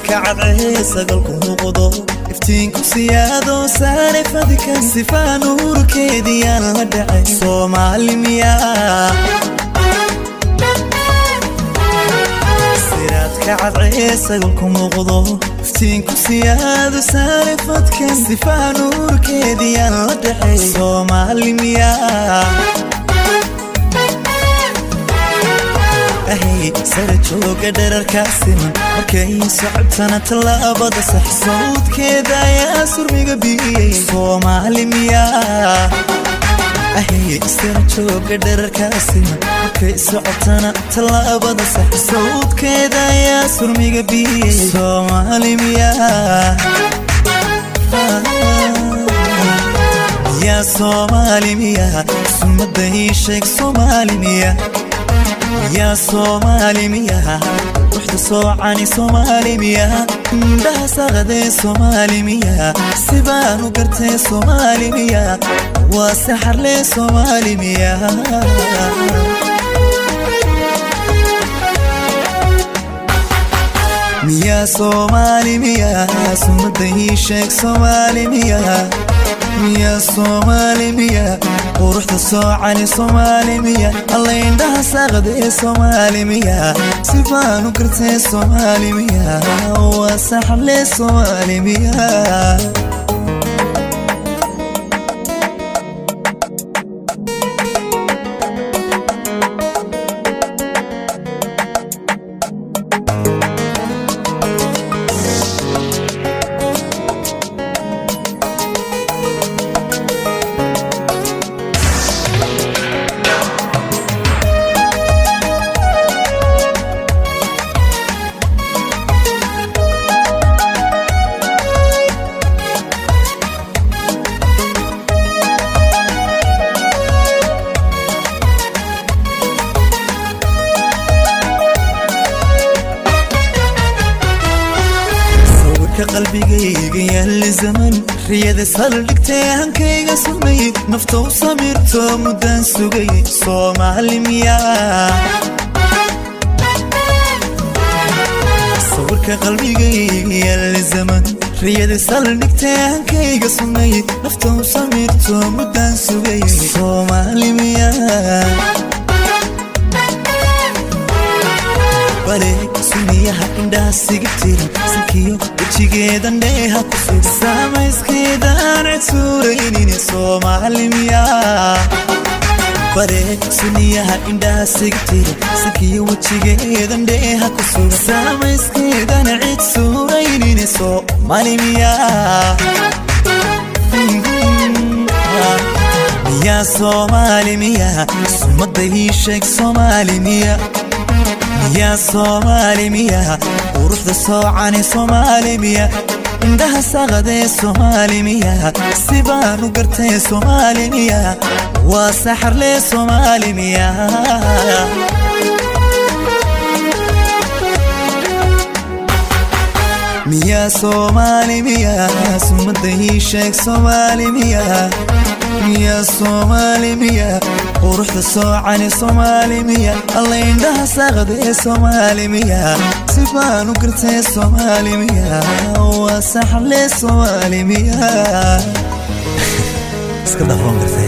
Siraadka cadcee sagalku muuqdo, iftiinku siyaado saare fadkan, sifaa nuurkeediyaan la dhacay. Soomaali miyaa? Siraadka cadcee sagalku muuqdo, iftiinku siyaado saare fadkan, sifaa nuurkeediyaan la dhacay. Soomaali miyaa? Ahay, sara jooga dherarkaa siman, markay socotana tallaabada sax, sawdkeeda ayaa surmiga biyey. Soomaali miyaa? Ahay, sara jooga dherarkaa siman, markay socotana tallaabada sax, sawdkeeda ayaa surmiga biyey. Soomaali miyaa? Miyaa Soomaali miyaa? Sumada ii sheeg, Soomaali miyaa? Yaa Soomaali miyaa? Ruuxda soocani Soomaali miyaa? Indhaha saqadee Soomaali miyaa? Sibaan u gartee Soomaali miyaa? Waa saxarlee Soomaali miyaa? Miyaa Soomaali miyaa? Sumada ii sheeg, Soomaali miyaa? Miyaa Soomaali miyaa? Quruxda soocani Soomaali miyaa? Alla, indhaha saaqadee Soomaali miyaa? Sifaan u gartee Soomaali miyaa? Waa saxle Soomaali miyaa? Sawirka qalbigayga yaali zaman, riyada saldhigtay, hankayga sumay, nafta u samirto muddaan sugay. Soomaali miyaa? Sawirka qalbigayga yaali zaman, riyada saldhigtay, hankayga sumay, nafta u samirto muddaan sugay. Soomaali miyaa? Bale suniyaha indhaha siga tiran, sankiyo wejigeedan dheeha ku sug, samayskeedaan cid suuraynin. Soomaali miyaa? Bare suniyaha indhaha siga tiran, sankiyo wejigeedan dheeha ku sug, samayskeedan cid suuraynin. Soomaali miyaa? Miyaa Soomaali miyaa? Sumada ii sheeg, Soomaali miyaa? Miyaa Soomaali miyaa? Quruxda soocani Soomaali miyaa? Indhaha saqadee Soomaali miyaa? Sibaan u gartee Soomaali miyaa? Waa saxarlee Soomaali miyaa? Miyaa Soomaali miyaa? Sumada ii sheeg, Soomaali miyaa? Miyaa Soomaali miyaa? Quruxda soocani Soomaali miyaa? Alla, indhaha saaqadee Soomaali miyaa? Sibaan u gartee Soomaali miyaa? Waa saxle Soomaali miyaa? Iska dhafoon gartay.